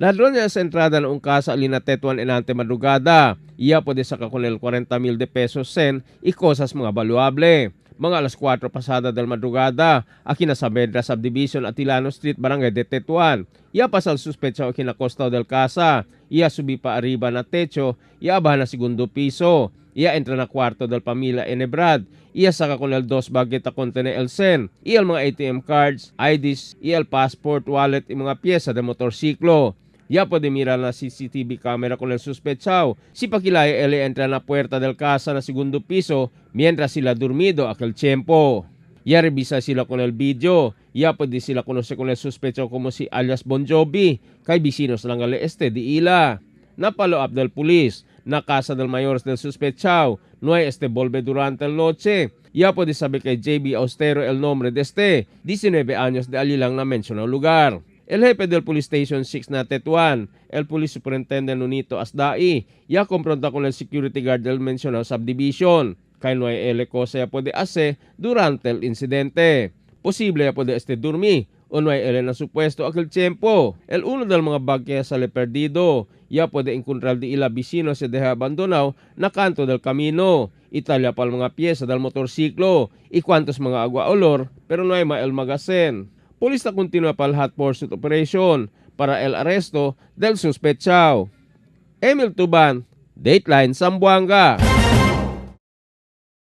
Ladron niya sa entrada ng casa alina Tetuan enante madrugada. Iya pwede sa kakunel 40,000 de pesos sen y cosas mga valuable. Mga alas 4 pasada del madrugada, aquí na sa Saavedra Subdivision, Atilano Street, Barangay de Tetuan. Iya pasal suspecha o kinakostaw del casa. Iya subi pa arriba na techo, iya abahan na segundo piso. Iya entra na kwarto del pamilya Enebrad. Iya saka con el dos bageta contene el sen. Iya el mga ATM cards, IDs, iya el passport, wallet, y mga pyesa de motorsiklo. Ya puede mirar na CCTV camera con el sospechado. Si Paquilaya él entra na puerta del casa na segundo piso mientras sila dormido aquel tiempo. Ya revisa sila con el video. Ya puede sila conocer con el sospechado como si alias Bon Jovi, kay vecinos lang al este di ila. Na follow up del police, na casa del mayores del sospechado, no hay este volve durante el noche. Ya puede saber kay JB Austero el nombre de este, 19 años de ali lang na mencionado lugar. El jefe del Police Station 6 na Tetuan, el Police Superintendent Nunito Asdai, ya confronta con el security guard del mencionado subdivision. Kay no hay ele cosa ya puede hacer durante el incidente. Posible ya puede este dormir o no hay ele na supuesto aquel tiempo. El uno del mga bag que sale perdido, ya puede encontrar de ila vecino se deja abandonado na canto del camino. Italia pa mga pyesa del motorsiklo y cuantos mga agua olor, pero no hay ma el magazine. Pulis na continua pa hot pursuit operation para el arresto del sospechado. Emil Tuban, Dateline Zamboanga.